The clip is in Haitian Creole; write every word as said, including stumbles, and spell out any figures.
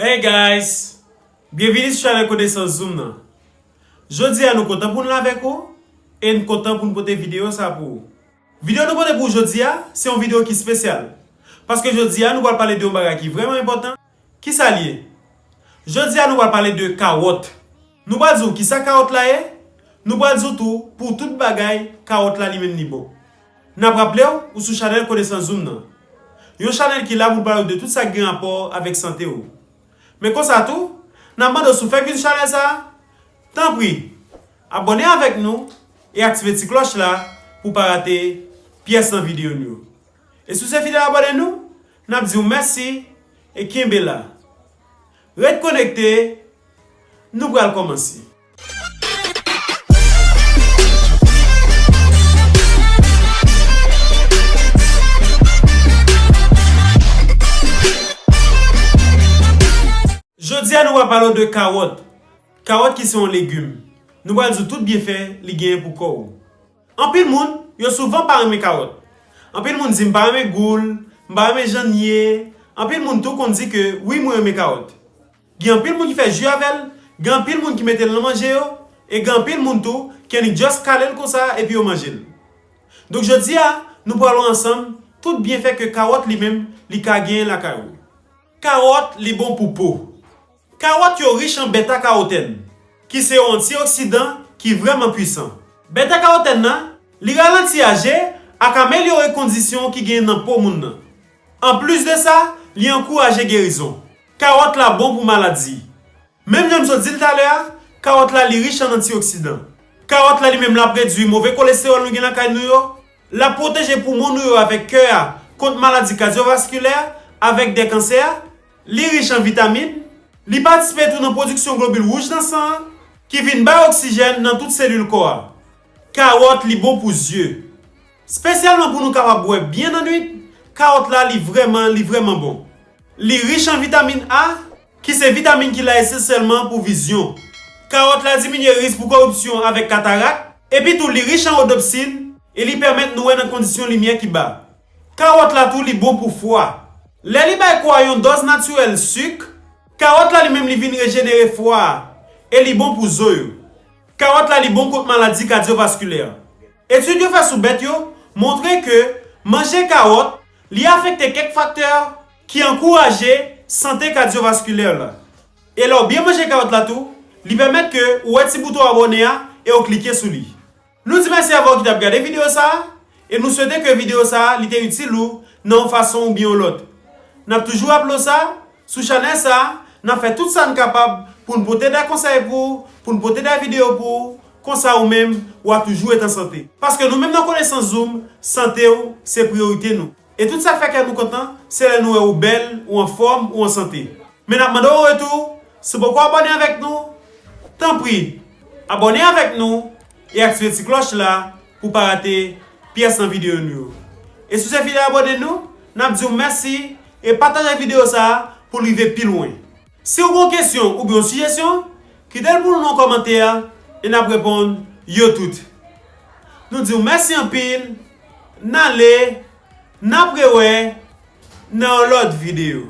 Hey guys! Byenvini sou chanèl Konesans Zoom nan. Jodi a nou kontan pou n la avèk ou e n kontan pou n pote videyo sa pou ou. Videyo nou pote pou ou jodi a, se yon videyo ki espesyal. Paske jodi a nou pral pale de yon bagay ki vrèman enpòtan. Kisa l ye? Jodi a nou pral pale de kawòt. Nou pral di w kisa kawòt la ye, nou pral di w tou pou tout bagay kawòt la li menm li bon. N ap raple w, ou sou chanèl Konesans Zoom nan. Yon chanèl ki la pou l pale w de tout sa k gen rapò avèk sante w. Men konsa tou, n ap mande w si w fèk vin sou chanèl sa a, tanpri, abòne avèk nou e aktive ti klòch la pou w pa rate pyès nan videyo nou yo. E si w se fidèl abòne nou, n ap di w mèsi e kenbe la. Ret konekte, nou pral kòmanse. Jodi a nou va pale w de kawòt. Kawòt ki se yon legim. Nou pral di w tout byenfè li genyen pou kò w. Anpil moun, yo souvan pa renmen kawòt. Anpil moun di m pa renmen gou l, m pa renmen jan l ye. Anpil moun tou konn di ke wi mwen renmen kawòt. Gen anpil moun ki fè ji avè l, gen anpil moun ki mete l nan manje yo, e gen anpil moun tou ki annik just kale l konsa epi yo manje l. Donk jodi a, nou pral wè ansanm tout byenfè ke kawòt li menm li ka genyen lakay ou. Kawòt li bon pou po. Kawòt yo rich an beta karotèn, ki se yon antioksidan ki vrèman pwisan. Beta karotèn nan, li ralanti aje ak amelyore kondisyon ki genyen nan po moun nan. Anplis de sa, li ankouraje gerizon. Kawòt la bon pou maladi. Menm jan m sot di l talè a, kawòt la li rich an antioksidan. Kawòt la li menm l ap redui move kolestewòl nou gen lakay nou yo. L ap pwoteje poumon nou yo avèk kè a kont maladi kadyovaskilè avèk de kansè. Li rich an vitamin. Li patisipe tou nan pwodiksyon globil wouj nan san an, ki vin bay oksijèn nan tout selil kò a. Kawòt li bon pou zye. Espesyalman pou nou kapab wè byen nan nwit, kawòt la li vrèman, li vrèman bon. Li rich an vitamin A, ki se vitamin ki la esansyèlman pou vizyon. Kawòt la diminye risk pou koripsyon avèk katarak, epi tou li rich an rodopsin e li pèmèt nou wè nan kondisyon limyè ki ba. Kawòt la tou li bon pou fwa. Lè li bay kò a yon dòz natirèl sik, kawòt la li menm li vin rejenere fwa a e li bon pou zo yo. Kawòt la li bon kont maladi kadyovaskilè. Etid yo fè sou bèt yo montre ke manje kawòt li afekte kèk faktè ki ankouraje sante kadyovaskilè la. E lè w byen manje kawòt la tou, li pèmèt ke ou wè ti bouton abòne a e w klike sou li. Nou di mèsi avè w ki t ap gade videyo sa a, e nou swete ke videyo sa a li te itil ou nan yon fason oubyen yon lòt. N ap toujou raple w sa, sou chanèl sa a, n ap fè tout sa n kapab pou n pote de konsèy pou ou, pou n pote de videyo pou ou, konsa ou menm, w a toujou ret an sante. Paske nou menm nan Konesans Zoom, sante w se priyorite nou. E tout sa k fè kè nou kontan, se lè nou wè ou bèl, ou anfòm, ou an sante. Men n ap mande w an retou, si w poko abòne avèk nou, tanpri, abòne avèk nou e aktive ti klòch la pou w pa rate pyès nan videyo nou yo. E si w se fidèl abòne nou, n ap di w mèsi e pataje videyo sa a pou l rive pi lwen. Si w gen yon kesyon oubyen yon sijesyon, kite l pou nou nan kòmantè a e n ap reponn yo tout. Nou di w mèsi anpil, n ale, n ap rewè nan yon lòt videyo.